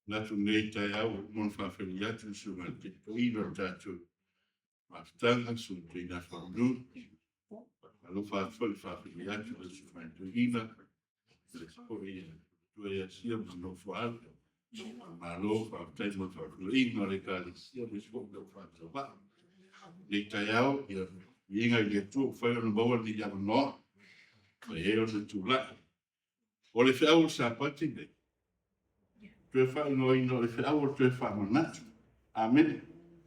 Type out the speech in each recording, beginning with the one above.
Manatu i lenei taeao ua uma ona faafeiloai atu le Susuga i le Taitaifono o le tatou Mafutaga, le Susuga Toeaina Faumanu. Faatalofa atu foi ma faafeiloai atu i lau Susuga i le Toeaina, aemaise foi le Matua ia Sia ma le nofo a alo. Faamalo faafetai mo le faafeiloaiga o le Ekalesia aemaise foi lou faatauvaa. I lenei taeao, ia, viiga i le Atua ua mafai ona maua lenei avanoa e mafai ai ona tulai. O le feau o le Sapati lenei, toe faaigoaina o le feau o le toe faamanatu. Amene.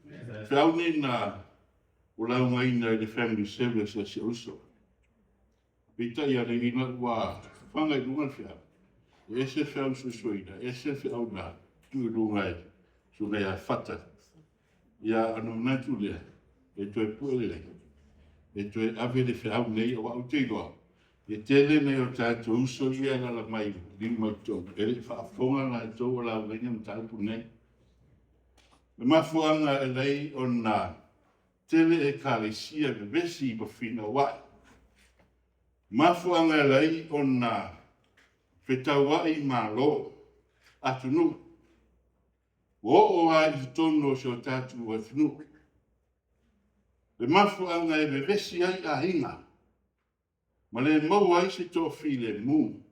O le feau lenei na ou laugaina i le family service a si ou uso. Peitai ane, ina ua faga i luga le feau, e ese le feau na suesueina, ese le feau na tuu i luga e le susuga ia Fata. Ia ona manatu lea, e toe pue lelei e toe ave le feau lenei, aua ou te iloa, e tele nai o tatou uso ia e alaala mai i lima mai totonu, e le i faafofoga latou o laugaina le mataupu lenei. O le mafuaaga e ala ai ona tele Ekalesia e vevesi ma finauai, mafuaaga e ala ai ona fetauai Malo, atunuu, ua oo lava i totonu o si o tatou atunuu. Le mafuaaga e vevesi ai aiga ma le maua ai se toafilemu.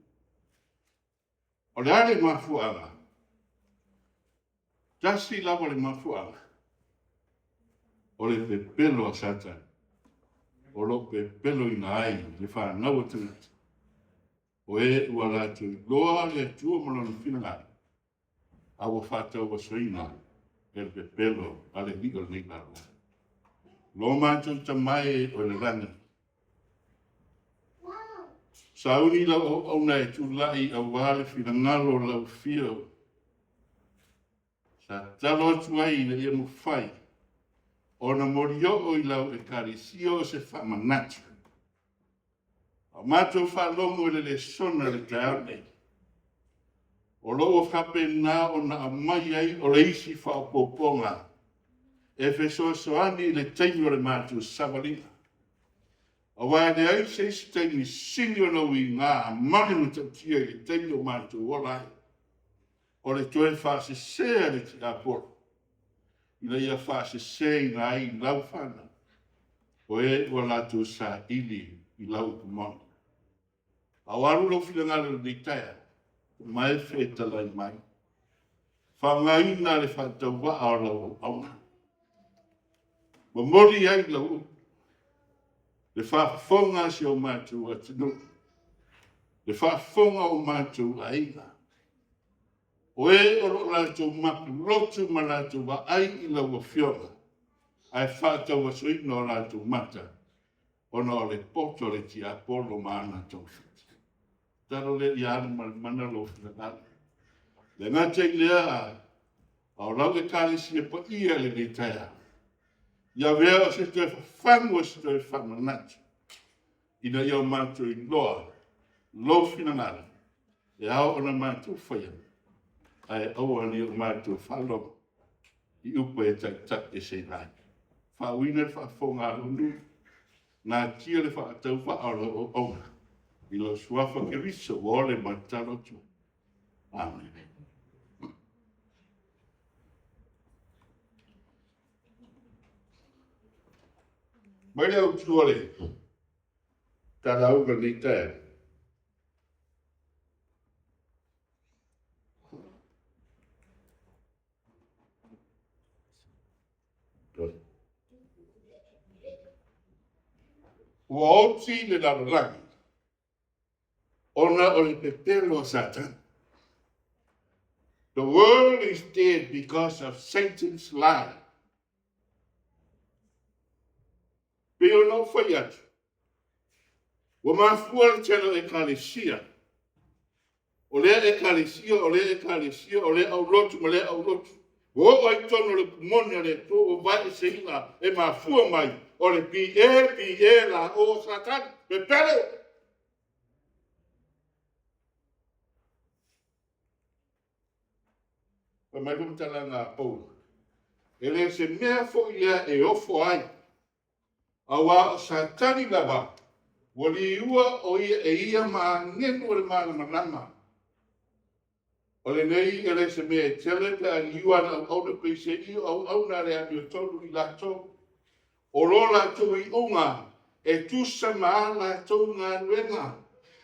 O le a le mafuaaga? Tasi lava le mafuaaga, o le pepelo a Satani o lo o pepeloina ai le fanau a tagata, o e ua latou iloa le Atua ma Lona finagalo, a ua faatauasoina e le pepelo a le alii o lenei lalolagi. Lo matou Tama e o i le lagi, sauni lau auauna e tulai aua le finagalo o lau Afio. Sa tatalo atu ai ina ia mafai ona molioo i lau Ekalesia o se faamanatu. A o matou faalogo i le lesona i le taeao lenei, o lo o ua faapena ona aumai ai o le isi faaopoopoga e fesoasoani i le taimi o le matou savaliga. Aua e leai se isi taimi sili ona uiga ma le matautia i le taimi o matou ola ai, o le toe faasese a le tiapolo ina ia faaseseina ai lau fanau, o e ua latou saili i lau upu moni. A o alu lou finagalo i lenei taeao, ma e fetalai mai, faaaogaina le faatauvaa o lau auauna. Momoli ai lau upu, le faafofoga a si o matou atunuu, le faafofoga a o matou aiga, o e o lo o latou mapulotu ma latou vaai i lau Afioga, ae faatauasoina o latou mata ona o le poto a le tiapolo ma ana togafiti. Tatalo lea ia alu ma le mana lou finagalo. E le gata i lea, a o lau Ekalesia paia i lenei taeao, ia avea o se toe fafagu o se toe faamanatu, ina ia matou iloa lou finagalo e ao ona matou faia, ae aua ne i o matou faalogo i upu e taitaiseseina ai. Faauuina le faafofoga a lou nuu, natia le faatauvaa o lau auauna i lou Suafa Keriso ua ole ma tatalo atu ai. Amene. Mai le autu o le talauga i lenei taeao. Ua oti le lalolagi ona o le pepelo a Satani. The world is dead because of Satan's lie. Pei ona ou fai atu, ua mafua le tele o ekalesia, o lea ekalesia, o lea ekalesia, o lea aulotu ma lea aulotu, ua oo lava i totonu o le upu moni a le Atua ua vaeeseina, e mafua mai o le P A P E L O a Satani, pepelo. Fai mai le faamatalaga a Paulo, e le o se mea foi lea e ofo ai, aua o Satani lava ua liua o ia e ia ma agelu o le malamalama. O lenei e le o se mea e tele pe a liliu ana auauna, peiseai o auauna a le amiotonu i latou. O lo latou iuga e tusa ma a latou galuega.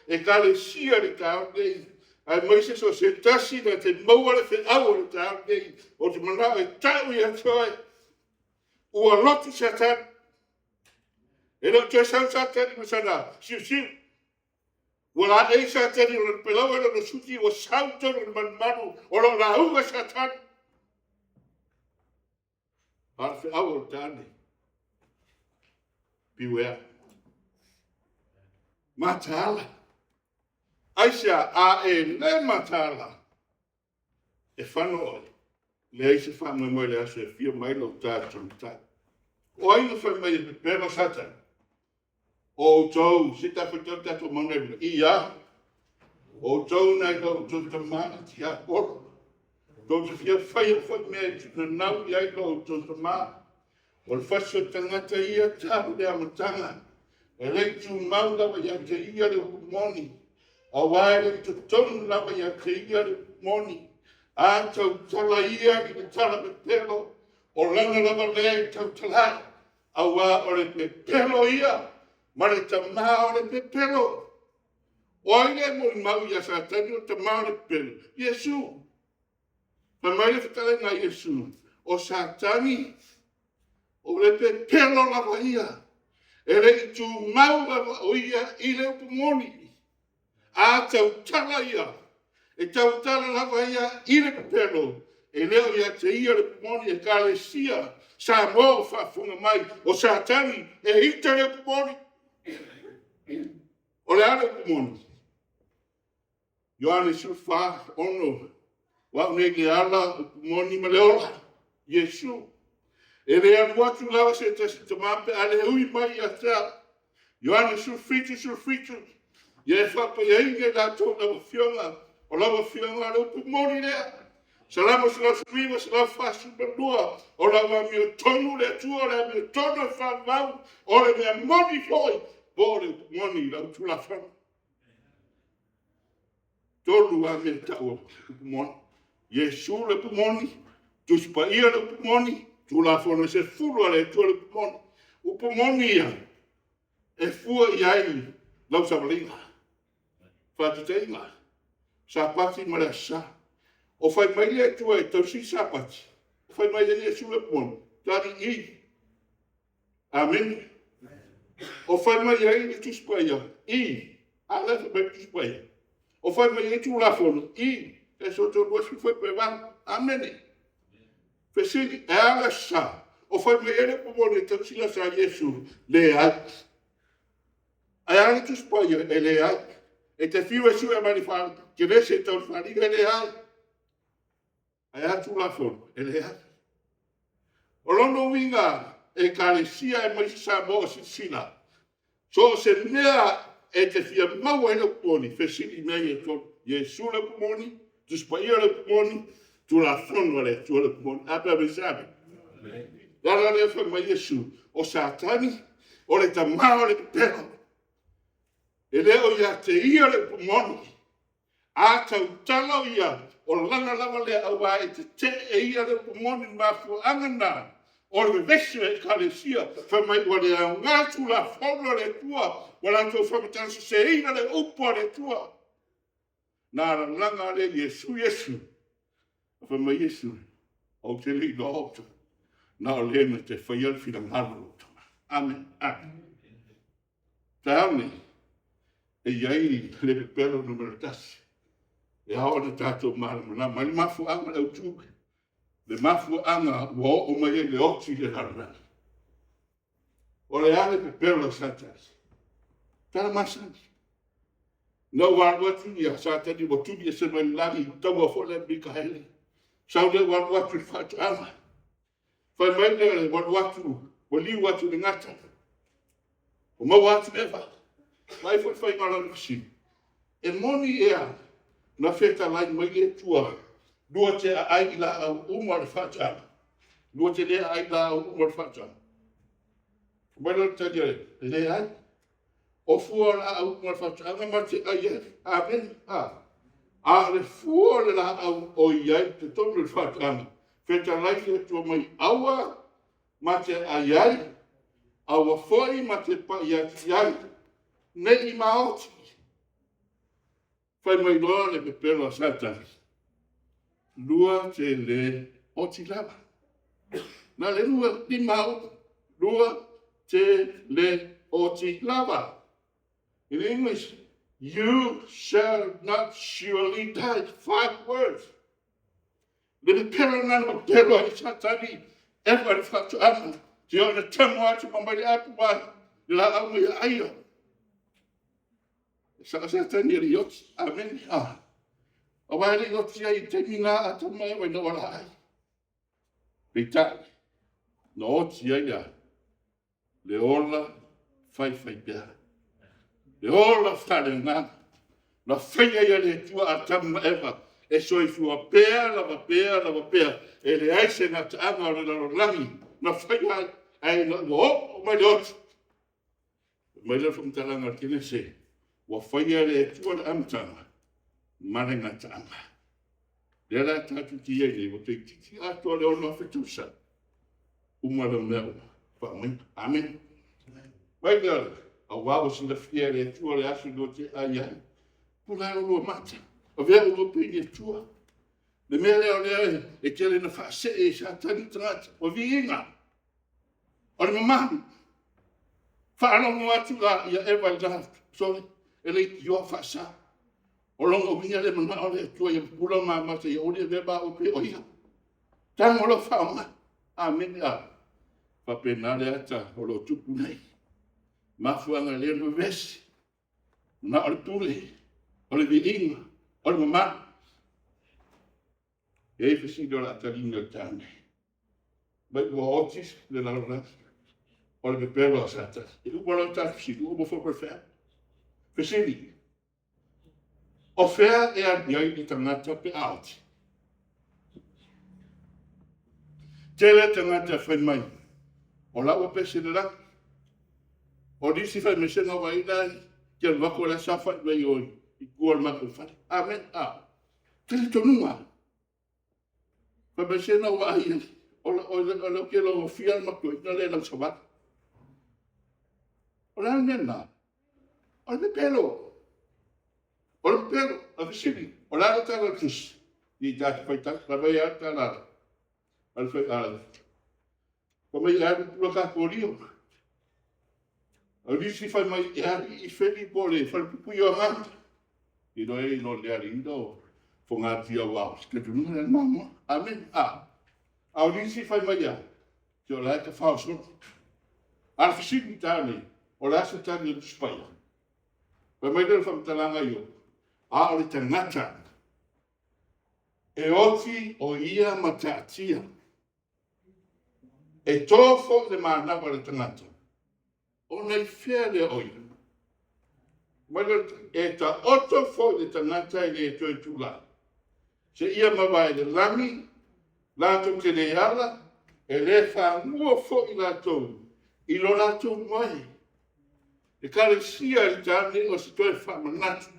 Ekalesia i le taeao lenei, aemaise so o se tasi na te maua le feau o le taeao lenei, ou te manao e tau ia te oe, ua lotu Satani. E le o toe sau Satani ma sana siusiu. Ua laei Satani i lona peleue, lona suki ua sau i totonu o le malumalu o lo o lauga Satani. A o le feau o le taeao lenei, beware, mataala. Aisea? A e le mataala, e fano oe, leai se faamoemoe i le aso e afio mai ai lou Matai. O ai na fai mai e pepelo Satani? O outou, se i faitau le tatou mauga e lua. I a? O outou na i lo outou tama le tiapolo, tou te fia faia foi mea e nanau i ai lo outou tama. O le fasi o le tagata ia talu le amataga, e le i tumau lava ia te ia le upu moni, aua e le i totonu lava ia te ia le upu moni. A tautala ia i le tala pepelo, o lana lava mea e tautala ai, aua o le pepelo ia ma le tama o le pepelo. O ai le molimau ia Satani o le tama o le pepelo? Iesu. Fai mai le fetalaiga a Iesu, o Satani o le pepelo lava ia, e le i tumau lava o ia i le upu moni. A tautala ia, e tautala lava ia i le pepelo, e le o ia te ia le upu moni. Ekalesia Samoa o faafofoga mai, o Satani e ita le upu moni. O le a le upu moni? Ioane 14:6, O au nei o le ala, upu moni ma le ola, Iesu. E le alu atu lava se tasi i le Tama pe a le ui mai ia te au. Ioane 17:17, Ia e faapaiaina i latou i lau Afioga, o lau Afioga o le upu moni lea. Salamo 119, 142, O lau amiotonu le Atua, o le amiotonu e faavavau, o le mea moni foi po o le upu moni i lau Tulafono. E 3 lava mea e tau o upu moni, Iesu le upu moni, Tusi Paia le upu moni, Tulafono e 10 a le Atua le upu moni. O upu moni ia e fua i ai lau savaliga. Faataitaiga, Sapati ma le Aso Sa. O fai mai le Atua e tausi le Sapati? O fai mai ai Iesu le upu moni? Tali, i. Amene. O fai mai ai le Tusi Paia? I. A la e fai mai le Tusi Paia? O fai mai ai Tulafono? I. Esoto 20 fuaiupu 8. Amene. Fesili, e a le Aso Sa? O fai mai ai le upu moni e tausi le Aso Sa Iesu? Leai. Ae a le Tusi Paia? E leai. E te fiu e sue mai le Kenese e tau i le Faaaliga, e leai. Ae a Tulafono? E leai. O lona uiga Ekalesia aemaise Samoa o silasila, so o se mea e te fia maua ai le upu moni, fesili i mea ia e 3. Iesu le upu moni, Tusi Paia le upu moni, Tulafono a le Atua le upu moni. A pe a fai se amene? O le ala lea fai mai Iesu, o Satani o le tama o le pepelo. E le o ia te ia le upu moni. A tautala ia, o lana lava lea aua e tetee e ia le upu moni. O le mafuaaga lena o le vevesi o Ekalesia, fai mai ua le aoga Tulafono a le Atua, ua latou faamatala seseina le upu a le Atua. Ona lalaga lea e Iesu Iesu, fai mai Iesu, ou te le iloa outou, na o le na te faia le finagalo o lou Tama. Amene. O le taeao lenei, e i ai le pepelo numera 1 e ao ona tatou malamalama ai le mafuaaga autu, le mafuaaga ua oo mai ai le oti i le lalolagi. O le a le pepelo a Satani? Tala masani. Na ua alu atu Satani ua tuli ese mai le lagi i le taua foi lea ma Mikaele, sau lea ua alu atu i le faatoaga. Fai mai lea ua alu atu ua liu atu i le gata, ua maua atu Eva. Vaai foi le faiga o lana fesili. E moni ea na fetalai mai le Atua lua te aai i laau uma o le faatoaga? Lua te le aai i laau uma o le faatoaga? Fai mai lana tali a Eva, e leai. O fua o laau uma o le faatoaga matou te ai ai. Amene. A o le fua o le laau o i ai i totonu o le faatoaga, fetalai le Atua mai, aua ma te ai ai, aua foi ma te pai atu i ai, ne i maoti. Fai mai loa le pepelo a Satani, lua te le oti lava. Na o le 5 lava upu, lua te le oti lava. In English, you shall not surely die. Five words. Le pepelo lena na pepelo ai Satani Eva i le faatoaga, seia oo ina tago atu ma aumai le apu i le laau ma ia aia. E sao Satani e le i oti. Amene. Aua e le i oti ai i le taimi lena Atamu ma Eva ina ua laai. Peitai, na oti ai le a? Le ola faifaipea, le ola faaleagaga na faia ai e le Atua Atamu ma Eva e soifua pea lava pea lava pea, e leai se gataaga o le lalolagi na faia ai, ae ina ua oo mai le oti, fai mai lea o le faamatalaga o le Kenese, ua faia e le Atua le amataga ma le gataaga. O lea la tatou te i ai nei, ua toeitiiti atoa le 6,000 tausaga, uma lea mea ua faauma. Amene. Fai mai lea, aua ua silafia e le Atua le aso lua te ai ai, pula ai oulua mata, avea oulua pei ni atua. Le mea lea o lea e tele ina faasee e Satani tagata, o le viiga, o le mamalu. Faalogo atu ia Eva i lena, sole, e leitioa faasa. O lona uiga e le manao le Atua ia pupula ma mata ia aua ne i avea ma oe pei o Ia. Tago loa faaaoga. Amene. E faapena le ata o lo o tupu nei. O le mafuaaga e ala ai ona vevesi, manao le pule, o le viiga, o le mamalu. E i ai fesili o le a taliina i le taeao nei. Fai mai ua oti le lalolagi, o le pepelo a Satani. E uma loa ona ta fesili, ua uma foi ma le feau. Fesili, o fea e alu i ai le tagata pe a oti? Tele tagata e fai mai, o la ua pese i le lagi. O nisi fai mai, se na ou vaai la e te alu atu o la e saofai mai o i tua o le matou fale. Amene. A. Talitonuga, fai mai, se na ou vaai o lea ou te iloa le matou toeaina lea e lausavali. O le a le mea lena? O le pepelo. O le pepelo. O le fesili, o le a le tala a le Tusi? Se i tatou faitau. Fai mai e a le tala a le… Fai mai e alu i tua tatou o. O nisi fai mai e alu i ifeli po o le falepuipui o agaga. Seiloga e iloa i le alii o fogatia aua o se talitonuga lea o le mamoe. Amene. A o nisi fai mai e a? Se o la e tafao solo. A o le fesili i le taeao nei, o le a se tali a le Tusi Paia? Fai mai lea o le faamatalaga a Iopo, a o le tagata e oti o ia mataatia. E to foi le manava o le tagata, ona i fea lea o ia? E taoto foi le tagata e le toe tulai, seia mavae i le lagi, latou te le ala, e le fagua foi latou i lo latou moe. Ekalesia i le taeao lenei, o se toe faamanatu,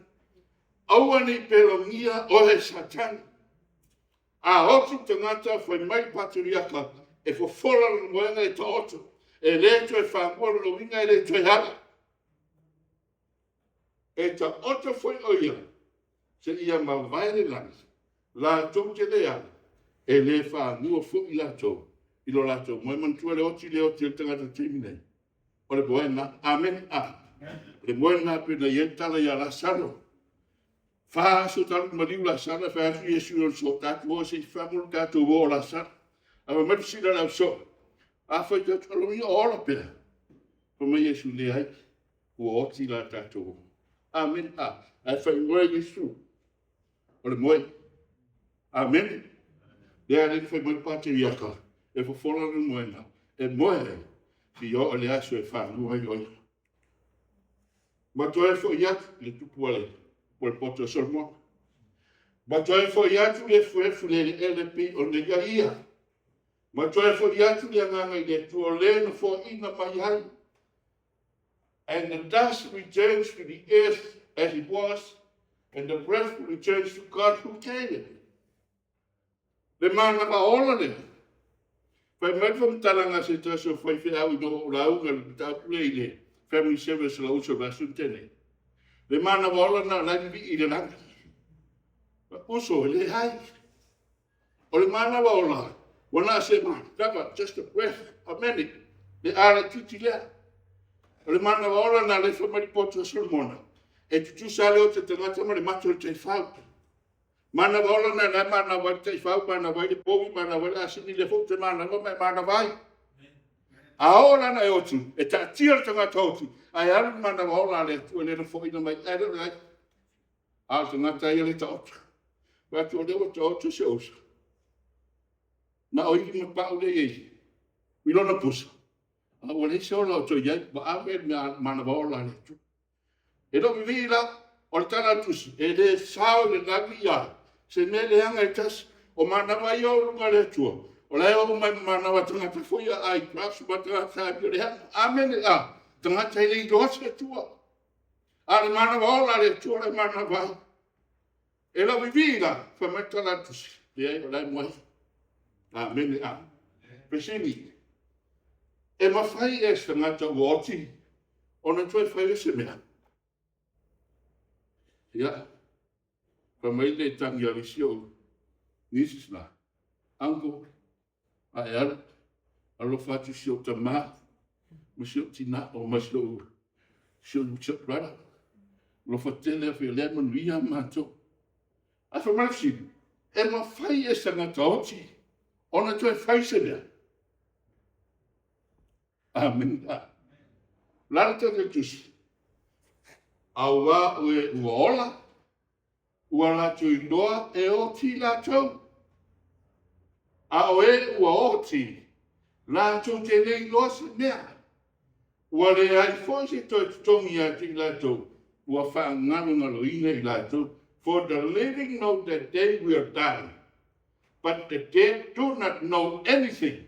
aua ne i pelogia oe e Satani. A oti le tagata fai mai le Pakitariaka, e fofola lona moega e taoto, e le toe fagua, o lona uiga e le toe ala. E taoto foi o ia seia mavae le lagi, latou te le ala, e le fagua foi latou i lo latou moe. Manatua le oti lea e oti ai le tagata i le taimi lenei, o le moe lena. Amene. O le moe lena pei ona i ai le tala ia Lasalo. E 4 aso talu ona maliu Lasalo ae fai atu Iesu i lona uso, tatou o se i fagu le tatou uo o Lasalo. Ae fai mai le fesili a le ausoo, afai o lona uiga o ola pea? Fai mai Iesu, leai, ua oti la tatou uo. Amene. Ae faaigoa e Iesu o le moe. Amene. Lea na ala ai ona fai mai le Pakitariaka, e fofola lona moega e moe ai seia oo i le aso e fagua ai o ia. Ma toe foi atu le tupu o le poto a Solomona, ma toe foi atu le efuefu i le eleele e pei ona i ai ia, ma toe foi atu le agaga i le Atua o Le na foaiina mai ai. And the dust returns to the earth as it was. And the breath returns to God who gave it. Le manava ola lea. Fai mai le faamatalaga a se tasi o faifeau ina ua ou lauga i le mataupu lea i le Family Service a lou uso i le vaiaso na tea nei. Le manava ola lena o la e vivii i le lagi. Uso, e leai. O le manava ola, ua na o se manava, just a breath, a minute, le a laitiiti lea. O le manava ola lena o lea e fai mai le lipoti a Solomona, e tutusa lava le oti o le tagata ma le mate o le taifau. Manava ola lena o la e manava ai le taifau, manava ai le povi, manava ai le asini, o lea foi ou te manava ma e manava ai. A oo la ina e oti, e taatia le tagata oti ae alu i le manava ola a le Atua lea na foaina mai ai, ae le o le ai, a o le tagata lava ia lea e taoto. Ou fai atu, o lea ua taoto si ou uso, na o ivi ma pau lea e i ai i lona pusa, a ua leai se ola o toe i ai, ua ave le manava ola a le Atua. E le o vivii la, o le tala a le Tusi, e le sao i le lagi se mea leaga e tasi. O manava ia e o i luga i le Atua, o la e o uma ai ma manava o tagata foi ia aai drugs ma tagata amio leaga. Amene. Tagata e le iloa se Atua. A o le manava ola a le Atua la e manava ai. E le o vivii la, fai mai le tala a le Tusi, leai o la e moe. Amene. Fesili, e mafai ea e se tagata ua oti ona toe faia se mea? Ia, fai mai le tagi a le isi ou nieces la, uncle, a e alu, alofa atu i si ou tama ma si ou tina, ma si ou brother, alofa tele, o lea e manuia matou. Ae fai mai le fesili, e mafai e se tagata oti ona toe fai se mea? Amene. O le a le tali a le Tusi? Aua o e ua ola, ua latou iloa e oti latou. A o e ua oti, latou te le iloa se mea. Ua leai foi se toe totogi ia te i latou, ua faagalogaloina i latou. For the living know that they will die, but the dead do not know anything.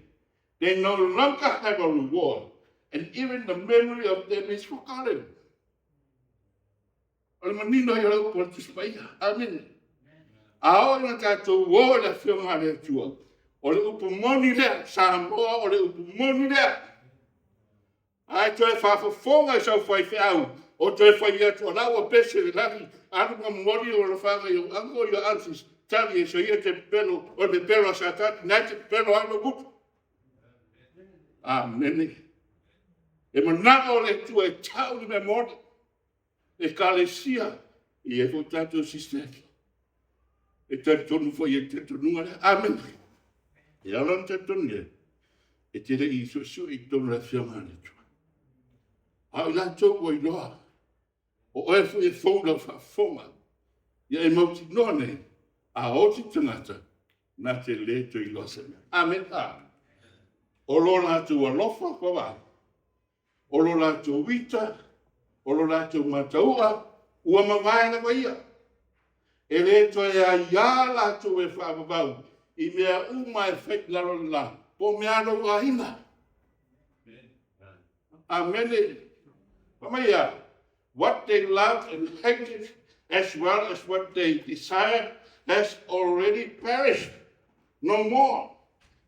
They no longer have a reward, and even the memory of them is forgotten. O le manino ai o le upu a le Tusi Paia. Amene. A oo ina tatou o i le Afioga a le Atua, o le upu moni lea, Samoa, o le upu moni lea. A e toe faafofoga i sau faifeau o toe fai atu, o la ua pese i le lagi, alu ma momoli lou alofaga i ou uncle ma aunties, tali e soia e te pepelo, o le pepelo a Satani, o lena e te pepelo ai lou gutu. Amene. E manao le Atua e tau le mea moni. Ekalesia, e i ai foi tatou sister e talitonu foi i ai i le talitonuga lea. Amene. E ala ona talitonu i ai, e te le i suesue i totonu o le Afioga a le Atua. A o i latou ua iloa, o oe foi e fou i lau faafofoga, ia e mautinoa nei, a oti le tagata, na te le toe iloa se mea. Amene. O lo latou alofa vaavaai, o lo latou ita, o lo latou mataua, ua mavae lava ia. E le toe aia latou e faavavau i mea uma e fai i lalo o le la, po o mea a lou aiga. Amene. Fai mai e a? What they loved and hated as well as what they desired has already perished. No more.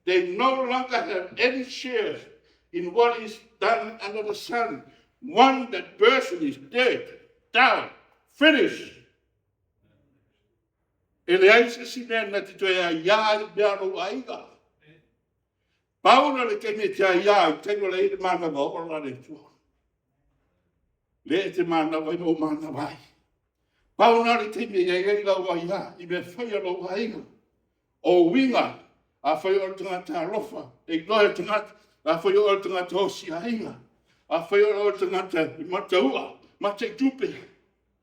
They no longer have any shares in what is done under the sun. One, that person is dead, down, finish. E leai se isi mea na te toe aiā ai mea a lou aiga. Pau lea o le taimi e te aiā ai, taimi o la e i ai le manava ola a le Atua. Lea e te manava ai ma ou manava ai. Pau lena o le taimi e i ai lau aia i mea fai a lou aiga. O uiga, afai o oe o le tagata alofa, e iloa e le tagata, afai o oe o le tagata osi aiga, afai o oe o le tagata e mataua, mataitupe,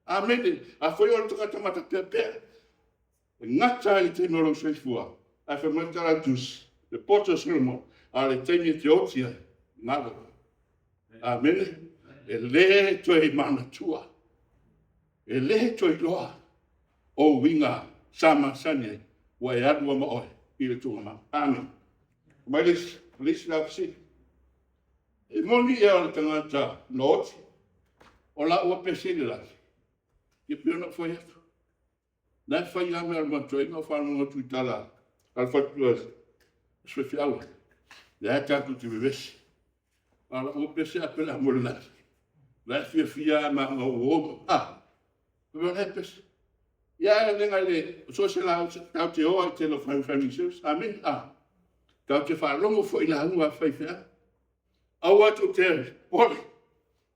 amene. Afai o oe o le tagata matapeapea, e gata lava i le taimi o lou soifua, ae fai mai le tala a le Tusi, le poto a Solomona, a o le taimi e te oti ai, galo. Amene. E le toe manatua, e le toe iloa ou uiga sa masani ai, ua e alu lava ma oe i le tuugamau. Amene. Fai mai le isi, o le isi la fesili. E moni ea o le tagata na oti, o la ua pese i le lagi? Ia pei ona ou fai atu. La e fai lava mea a le matou aiga o faalogo atu i tala a le faletua a si faifeau, lea tatou te vevesi. A o lau upu e pese ape a moe i le lagi. O la e fiafia lava ma uo ma, a, o la e pese. Ia ae leaga e so o se lauga, tatou te o lava i le tele o family service. Amene. Tatou te faalogo foi i lauga a faifeau. Aua tou te popole,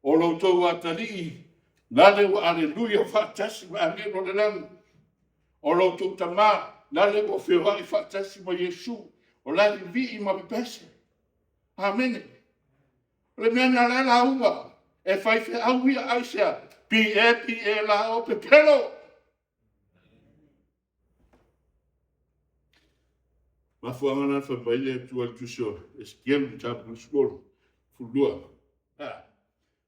o lo outou atalii lale ua aleluia faatasi ma agelu o le lagi. O lo outou tama, lale ua feoai faatasi ma Iesu, o la e vivii ma pepese. Amene. O le mea lena o la e lauga e faifeau ia, aisea? P.A. P.A. la o pepelo. O le mafuaaga lena na fai mai ai le Atua i le tusi o Esekielu mataupu 22, a,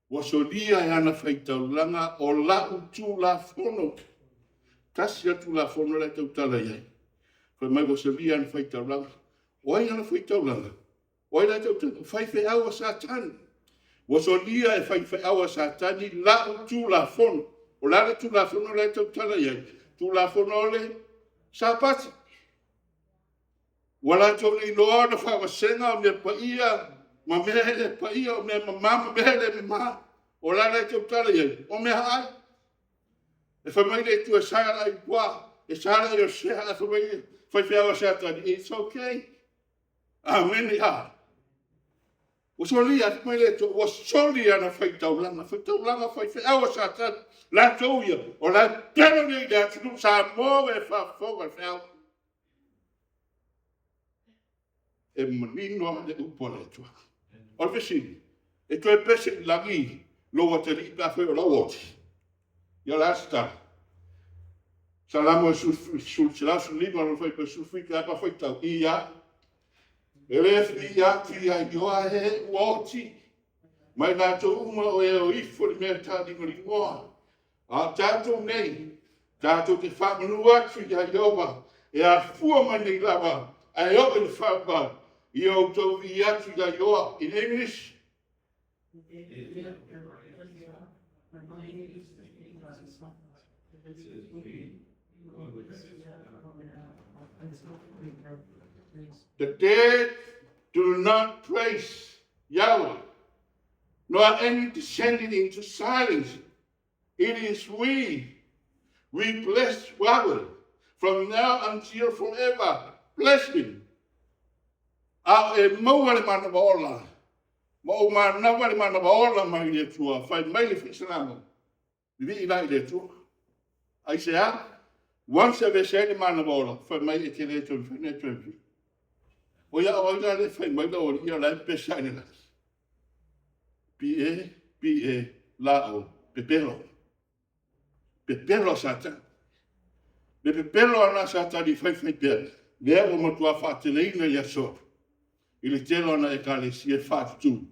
ua solia e ana faitaulaga o lau Tulafono. Tasi lava le Tulafono la e tautala i ai. Fai mai ua solia e ana faitaulaga. O ai ana faitaulaga? O ai la e tautala? O faifeau a Satani. Ua solia e faifeau a Satani lau Tulafono. O le a le Tulafono la e tautala i ai? Tulafono o le Sapati. Ua latou le iloa ona faavasega mea paia ma mea e le paia, o mea mama ma mea e le mama. O le a la e tautala i ai? O meaai. E fai mai le Atua e sa le ai puaa, e sa le ai o le sea, ae fai mai le faifeau a Satani, it's okay. Amene. Ua solia, fai mai le Atua, ua soli e ana faitaulaga, faitaulaga faifeau a Satani, latou ia, o la e pepelo nei i le atunuu Samoa ua e faafofoga i le feau. E manino lava le upu a le Atua. O le fesili, e toe pese i le lagi lou atalii pe afai o la ua oti? Ia o le a se tala? Salamo 115 lona fuaiupu 17, ae a pe a faitau? Ia, e le vivii atu ia Ioa e ua oti, ma i latou uma o e o ifo i le mea taaligoligoa. A o tatou nei, tatou te faamanu atu ia Ieova e afua mai nei lava ae oo i le faavavau. Ia outou vivii atu ia Ioa. In English, The dead do not praise Yahweh, nor any descending into silence. It is we. We bless Yahweh from now until forever. Bless him. A e maua le manava ola, ma ou manava le manava ola mai le Atua, fai mai le Salamo, vivii la i le Atua. Aisea? Once e aveese ai le manava ola, fai mai e te le toe mafai ona e toe vivii. O ia o ai la lea e fai mai lau alii o la e pepese lava i le lagi? P.A. P.A. la o pepelo. Pepelo a Satani. Le pepelo lava a Satani e faifai pea, lea ua matua faateleina i aso i le tele o ana ekalesia e faatutu,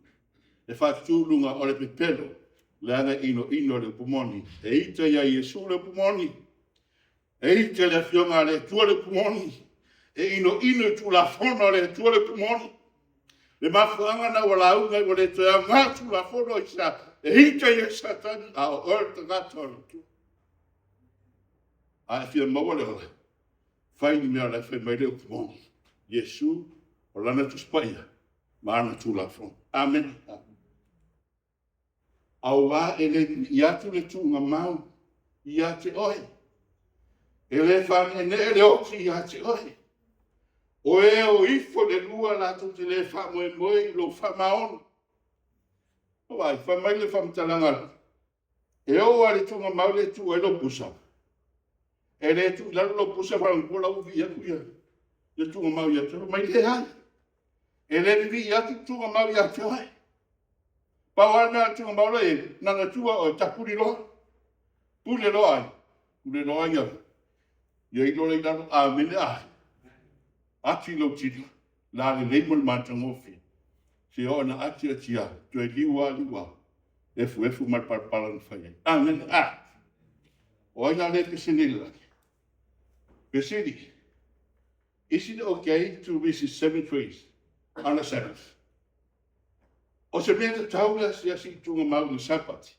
e faatutu i luga o le pepelo, leaga e inoino le upu moni. E ita ia Iesu le upu moni, e ita i le Afioga a le Atua le upu moni, e inoino i Tulafono a le Atua le upu moni. Le mafuaaga lena ua lauga ai ua le toe aoga Tulafono, aisea? E ita ia Satani, a o oe o le tagata o le Atua. A e fia maua le ola, fai le mea o la e fai mai le upu moni. Iesu, o Lana Tusi Paia ma ana Tulafono. Amene. Aua e le vivii atu le tuugamau ia te oe. E le faaneenee le oti ia te oe. O e o ifo i le lua latou te le faamoemoe i lou faamaoni. Vaai, fai mai le faamatalaga, e oo lava i le tuugamau lea e tuu ai lou pusa, e le tuu i lalo lou pusa faalogo atu o la ua vivii atu le tuugamau ia te oe. Fai mai, leai, e le vivii atu le tuugamau ia te oe. Pau lava le mea a le tuugamau la e i ai, na ona tuu lava o oe tapuni loa. Pule loa ai? Pule loa ia ilo la i lalo. Amene. A ati lou tino, lalelei ma le matagofie, seia oo ina ati ati lava, toe liu lava liu lava, efuefu ma le palapala na fai ai. Amene. A o ai la lea e pese nei i le lagi? Fesili, is it okay to visit cemeteries on a Sabbath? O se mea tatau le asiasi i tuugamau i le Sapati?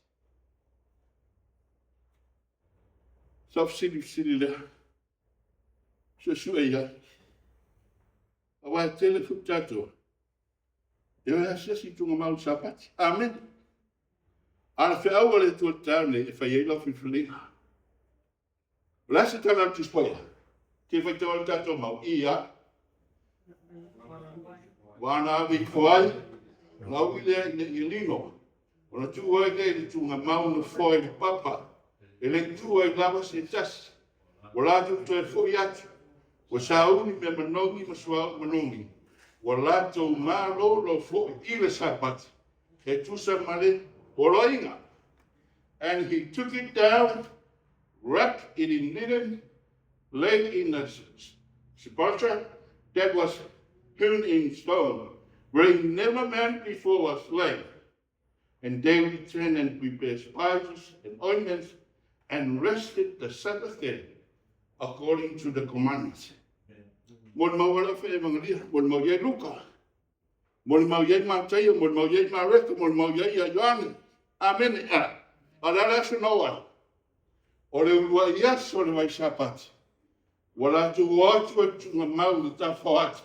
Sa fesili fesili lea. Suesue i ai. Aua e tele foi tatou e o e asiasi i tuugamau i le Sapati. Amene. A o le feau a le Atua i le taeao lenei, e fai ai lau filifiliga. O le a se tala a le Tusi Paia? Te faitau ai le tatou mau? Ia. Ua na ave ifo ai ona ui lea ina ia lino, ona tuu ai lea i le tuugamau nofoa i le papa, e le i tuu ai lava se tasi. Ua latou toe foi atu, ua sauni mea manogi ma suauu manogi, ua latou malolo foi i le Sapati e tusa ma le poloaiga. And he took it down, wrapped it in linen, laid in a sepulchre that was hewn in stone, wherein never man before was laid. And they returned and prepared spices and ointments and rested the Sabbath day according to the commandments. Molimau a le Aufaievangeli, molimau i ai Luka, molimau i ai Mataio, molimau i ai Mareko, molimau i ai ia Ioane. Amene. A o le a le aso na oo ai? O le uluai aso o le vai Sapati, ua latou o atu ai i le tuugamau i le tafaoati,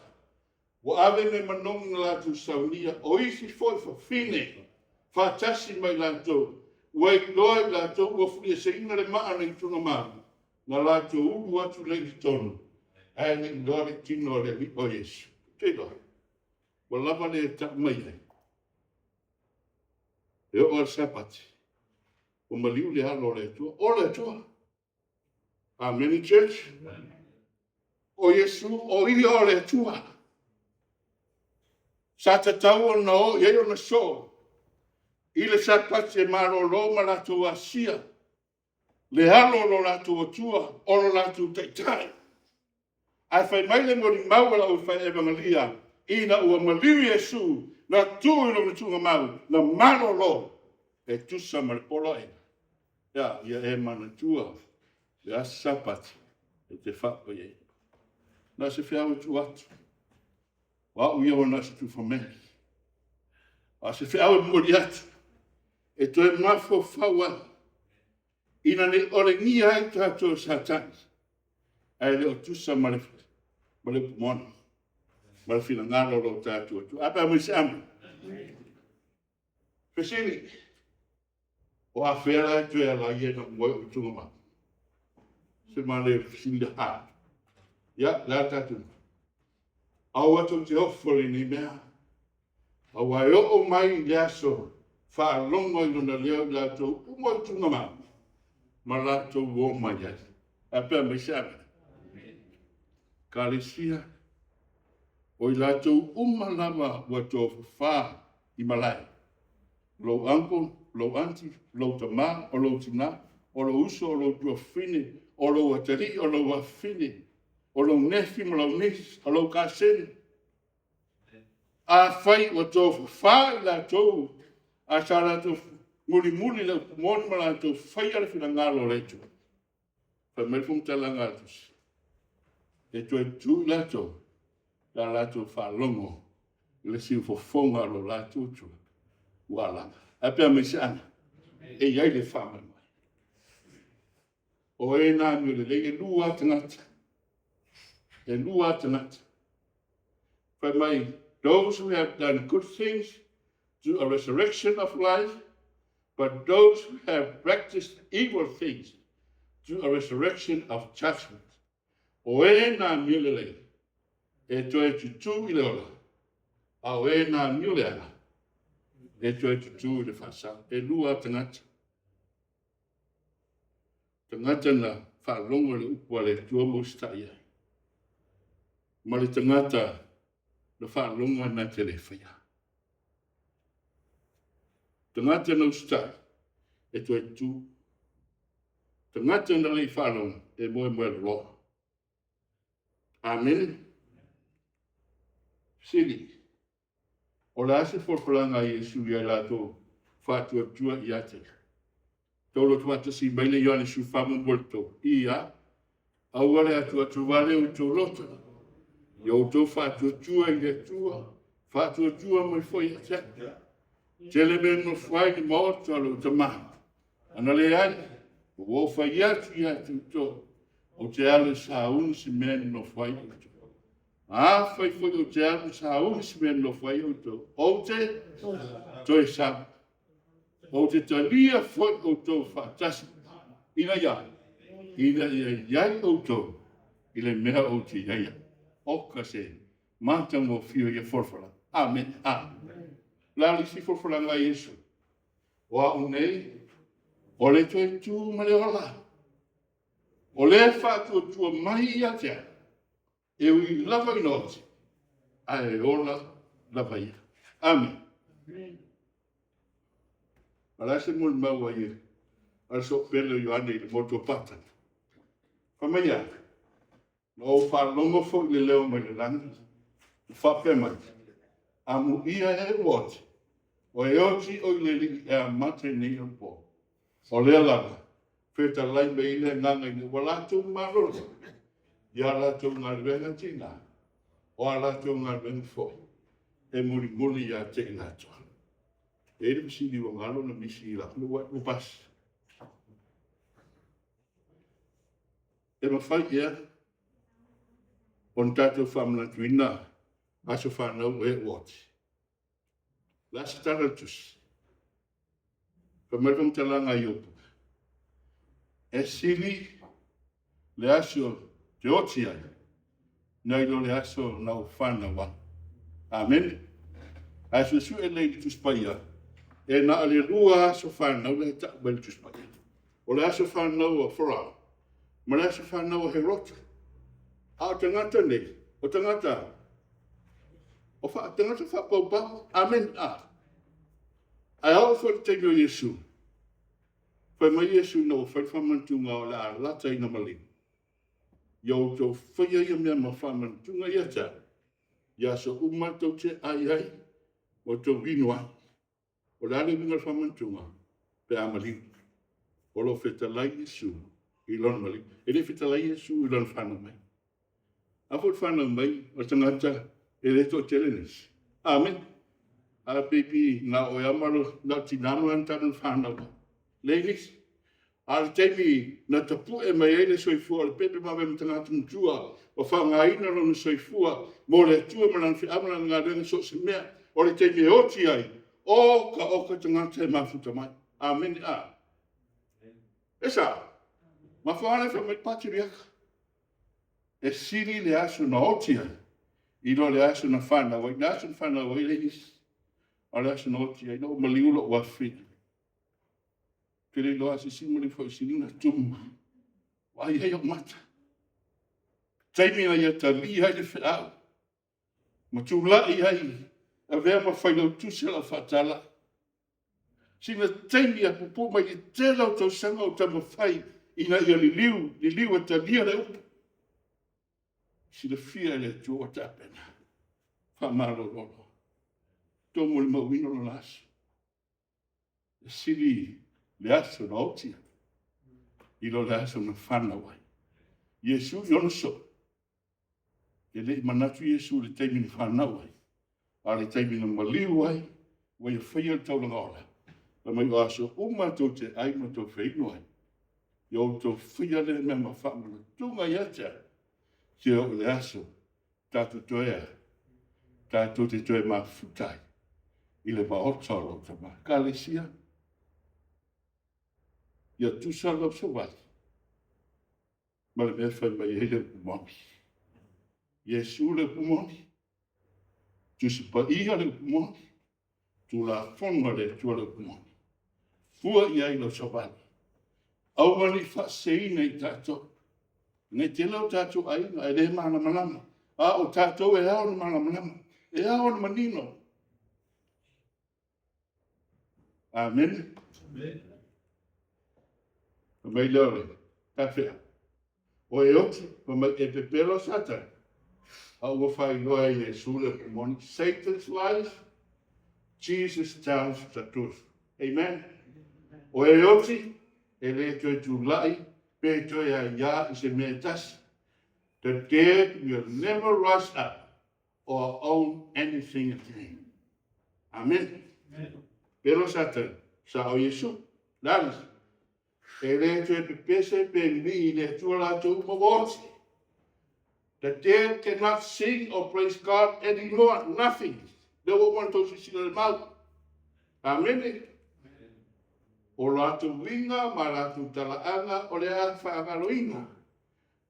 ua ave mea manogi na latou saunia, o isi foi fafine faatasi ma i latou, ua iloa e i latou ua fulieseina le maa nai tuugamau, na latou ulu atu lea i totonu, ae le i iloa le tino o le Alii o Iesu. Ou te iloa, ua lava le tau mai ai. E oo lava i le Sapati, ua maliu le alo o le Atua, o le Atua. Amene church. O Iesu, o Ia o le Atua. Sa tatau ona o i ai ona soo i le Sapati e malolo ma latou asia le alo o lo latou Atua, o lo latou Taitai. Ae fai mai le molimau a le aufai-evangeli ina ua maliu Iesu, na tuu i lona tuugamau, na malolo e tusa ma le poloaiga. E a? Ia e manatua le aso Sapati e te faapaiaina. Na o se feau e tuu atu, o au ia ua na o se tufameli, a o se feau e momoli atu e toe mafaufau ai, ina ne i olegia ai tatou e Satani, ae le o tusa ma le upu moni ma le finagalo o lo tatou Atua. A pe a aumai se amene. Fesili, o afea la e toe ala ai ona moe ou i tuugamau? Se manaia o le fesili lena. Ia, o le a le tatou mea? Aua tou te ofo i lenei mea, aua e oo mai i le aso faalogo ai lona leo i latou uma i tuugamau ma latou o mai ai. Faapea mai se amene. Ekalesia, o i latou uma lava ua tofafa i malae, lou uncle, lou aunty, lou tama, o lou tina, o lou uso, o lou tuafafine, o lou atalii, o lou afafine, o lou nefi ma lau niece, o lou kaseni, afai ua tofafa i latou, ae sa latou mulimuli i le upu moni ma latou faia le finagalo o le Atua, fai mai le faamatalaga a le Tusi, e toe tutu i latou pe a latou faalogo i le siufofoga o lo latou Atua ua alaga. Ae pea mai se amene. E i ai le faamoemoe. O e na amio lelei, e lua lava tagata. E lua lava tagata. Fai mai, those who have done good things to a resurrection of life, but those who have practiced evil things to a resurrection of judgment. O e na amio lelei, e toe tutū i le ola, a o e na amio leaga, e toe tutū i le faasao. E lua lava tagata. Tagata na faalogo i le upu a le Atua ma usitai ai, ma le tagata na faalogo ae na te le faia. Tagata na usitai e toe tu. Tagata na le i faalogo e moemoe loloa. Amene. Fesili, o le a se folafolaga a Iesu ia i latou faatuatua ia te ia? Tau loto faatasi mai le Ioane 14:3. Ia, aua le atuatuvale o outou loto, ia outou faatuatua i le Atua, faatuatua mai foi ia te au. Tele mea e nonofo ai i le maota o lou Tama, ana leai, ua ou fai atu ia te outou. Ou te alu e sauni se mea e nonofo ai outou. Afai foi ou te alu e sauni se mea e nonofo ai outou, ou te toe sau, ou te talia foi outou faatasi, ina ia a? Ina ia i ai outou i le mea ou te i ai au. Oka se matagofie o ia folafolaga. Amene. A. O le a le isi folafolaga a Iesu? O au nei, o le toe tu ma le ola. O le e faatuatua mai ia te au, e ui lava ina oti, ae ola lava ia. Amene. O le a se molimau a le Soopele o Ioane i le motu o Patane? Fai mai e a? Na ou faalogo foi i le leo mai le lagi o faapea mai, Amuia e ua oti, o e oti oi le Alii e amata i nei onapo. O lea lava e fetalai mai ai le Agaga ina ua latou malolo i a latou galuega tiga, o a latou galuega foi e mulimuli ia te i latou. E i ai le fesili ua galo ona misi i lau pasi. E mafai ea ona tatou faamanatuina aso fanau o e ua oti? O le a se tala a le Tusi? Fai mai le faamatalaga a Iopu, e sili le aso e te oti ai, nai lo le aso na ou fanau ai. Amene. A e suesue lelei i le Tusi Paia, e na o le 2 aso fanau la e tau mai e le Tusi Paia. O le aso fanau o Farao ma le aso fanau o Herota. A o tagata nei, o tagata o tagata faapaupau. Amene. A. Ae a oo foi i le taimi o Iesu, fai mai Iesu ina ua fai le faamanatuga o le a lata ina maliu, ia outou faia ia mea ma faamanatuga ia te au, i aso uma tou te ai ai ma outou inu ai. O le a le uiga o le faamanatuga? Pe a maliu. O lo o fetalai Iesu i lona maliu. E le i fetalai Iesu i lona fanau mai. A foi o le fanau mai o le tagata e le toatele nisi. Amene. A baby na o oe lava ma na o le tina ma lana tane na fanau ai. Leai nisi. A o le taimi na tapue mai ai le soifua o le pepe ma avea ma tagata matua ua faaaogaina lona soifua mo le Atua ma lana feau ma lana galuega i so o se mea, o le taimi e oti ai, oka oka tagata e mafuta mai. Amene. A. E sao? Mafuaaga lea fai mai le Paturiaka, e sili le aso na oti ai i lo le aso na fanau ai. O le aso na fanau ai e leai nisi, a o le aso na oti ai, ina ua maliu lou afafine. Ou te le iloa se isi maliu faasiliga tumu vaai ai ou mata. Taimi na ia talia ai le feau ma tulai ai e avea ma failautusi o le Au Faatala. Sina taimi lava puupuu mai le tele o tausaga o taumafai ina ia liliu, liliu e talia le upu. Silafia e le Atua ua tapena, faamalolo loa. Tou molimauina lona aso. E sili le aso na oti ai i lo le aso na fanau ai. Iesu i ona soo, e le i manatu Iesu i le taimi na fanau ai, a o le taimi na maliu ai, ua ia faia le taulaga ola. Fai mai o aso uma tou te ai ma tou feinu ai, ia outou faia lea mea ma faamanatuga ia te au, seia oo i le aso tatou toe a? Tatou te toe mafuta ai i le maota o lou Tama. Ekalesia, ia tusa lau savali ma le mea e fai mai ai le upu moni. Iesu le upu moni, Tusi Paia le upu moni, Tulafono a le Atua le upu moni. Fua i ai lau savali. Aua ne i faaseseina i tatou. Ne i tele o tatou aiga e le malamalama, a o tatou e ao ona malamalama, e ao ona manino. Amene. Fai mai lea o le tafea, o e oti, fai mai e pepelo Satani, a ua faailoa e Iesu le upu moni. Satan's lies, Jesus tells the truth. Amen. O e oti, e le toe tulai pe toe aiā i se mea e tasi. The dead will never rise up or own anything again. Amen. Pelo Satani, sao Iesu. Le a le isi? E le toe pepese pe vivii i le Atua latou uma ua oti. The dead cannot sing or praise God anymore. Nothing. Lea ua uma ona outou silasila i le mau. Amene. O latou uiga ma latou talaaga o le a faagaloina.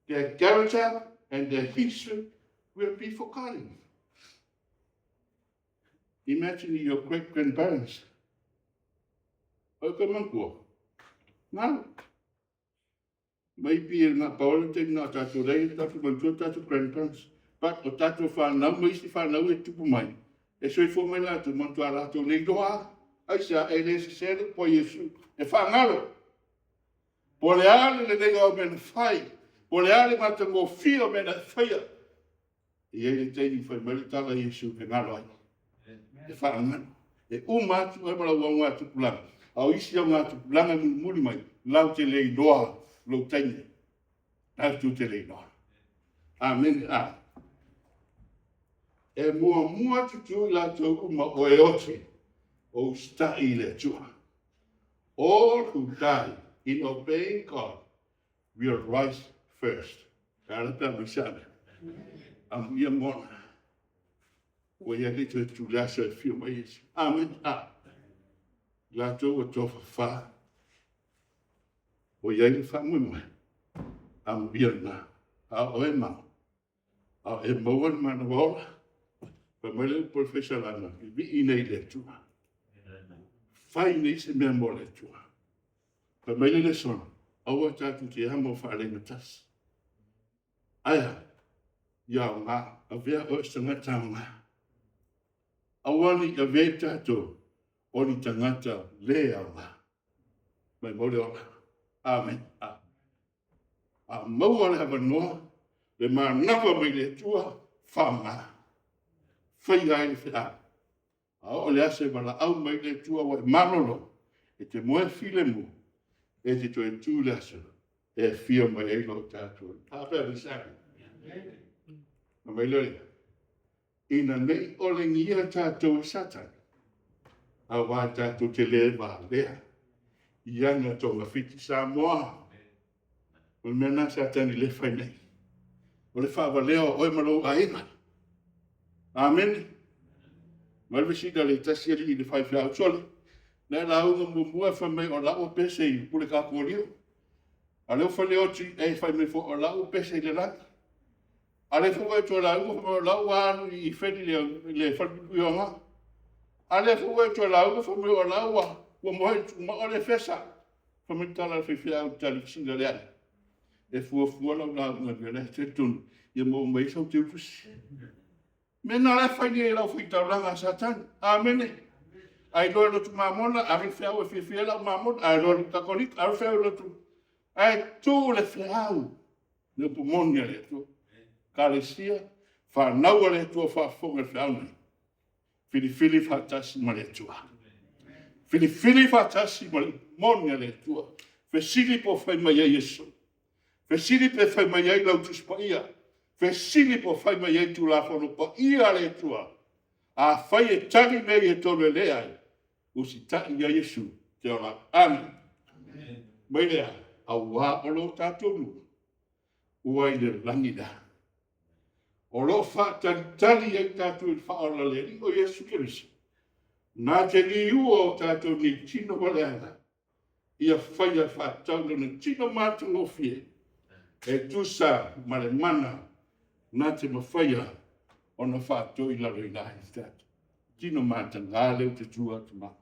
Their character and their history will be forgotten. Imagine your great grandparents. O koe manatua. Galo. Maybe e na pau le taimi na o tatou leai tatou manatua tatou grandparents. But o tatou fanau ma isi fanau e tupu mai, e soifua mai latou, manatua latou le iloa. Aisea? E le sese le upu a Iesu, e faagalo. Po o le a le lelei o au mea na fai, po o le a le matagofie o mea na e faia, e i ai le taimi fai mai le tala a Iesu e galo ai, e faagalo. E uma atu oe ma lau augatupulaga, a o isi augatupulaga e mulimuli mai, latou te le iloa lou taimi, latou te le iloa. Amene. A. E muamua tutu i latou uma o e oti o usitai i le Atua. All who die in obeying God will rise first. E ala pe a mai se ame. Amuia mona. Ua i ai le toe tu le aso e afio mai Iesu. Amene. A. Latou ua tofafa. Ua i ai le faamoemoe. Amuia lena. A o oe ma a o e maua le manawa ola, fai mai le upu a le Faisalama, vivii nei i le Atua. Fai nei se mea mo le Atua. Fai mai le lesona, aua tatou te amo faalegatasi. Ae a? Ia aoga, avea oe o se tagata aoga. Aua ne i avea i tatou o ni tagata le aoga. Maimau le ola. Amene. A maua le avanoa, le manava mai le Atua, faaaoga. Faia ai le feau. A oo i le aso e valaau mai ai le Atua ua e malolo, e te moe filemu, e te toe tu i le aso e afio mai ai lo tatou Alii. A faapea mai se ame? Ona fai mai lea, ina ne i olegia tatou e Satani, aua tatou te le valea i ana togafiti. Samoa, o le mea lena a Satani o lea e fai nei, o le faavalea o oe ma lou aiga. Amene. Fai mai le fesili a le tasi alii i le faifeau, sole, na e lauga muamua e fai mai o la ua pese i le pule tapualio. A o lea ua fai le oti, e fai mai foi o la ua pese i le lagi. A o lea foi ua e toe lauga fai mai o la ua alu i Feli i le falepuipui o Aga. A o lea foi ua e toe lauga fai mai o la ua moe i le tumao le Efesa. Fai mai le tala a le faifeau i le tali fesili a le alii, e fuafua lau lauga i le mea la e talitonu ia maua mai ai sau teutusi. O mea na o la e fai nei e le aufai-taulaga a Satani. Amene. A iloa e lotu mamona, ave le feau e fiafia ai le au mamona. A iloa e lotu Kakolika, ave le feau e lotu... Ae tuu le feau, le upu moni a le Atua. Ekalesia, fanau a le Atua o faafofoga i le feau lenei, filifili faatasi ma le Atua. Filifili faatasi ma le upu moni a le Atua. Fesili po o fai mai ai Iesu. Fesili pe fai mai ai lau Tusi Paia. Fesili po o fai mai ai Tulafono Paia a le Atua. Afai e tali mea ia e tolu e leai, usitai ia Iesu e te ola ai. Amene. Mai lea, aua o lo tatou nuu ua i le lagi le Ao. O lo o faatalitali ai tatou i le faaola o le Alii o Iesu Keriso, na te liua o tatou nei tino ma le aga, ia faia faatatau i lona tino matagofie, e tusa ma le mana na te mafaia ona faatoilaloina ai tatou. Tino mataga lea ou te tu atu ma au.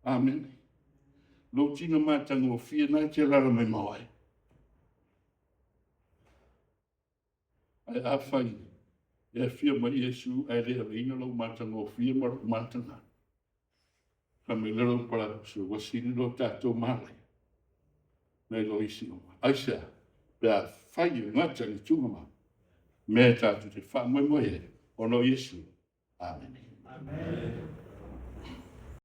Amene. Lou tino matagofie lena e te alaala mai ma oe. Ae afai e afio mai Iesu ae le aveina lou matagofie ma lou mataga, fai mai lea lou palapala, ua sili lo tatou malaia nai lo isi uma. Aisea? Pe afai e gata i le tugama mea tatou te faamoemoe ai ona o Iesu. Amene.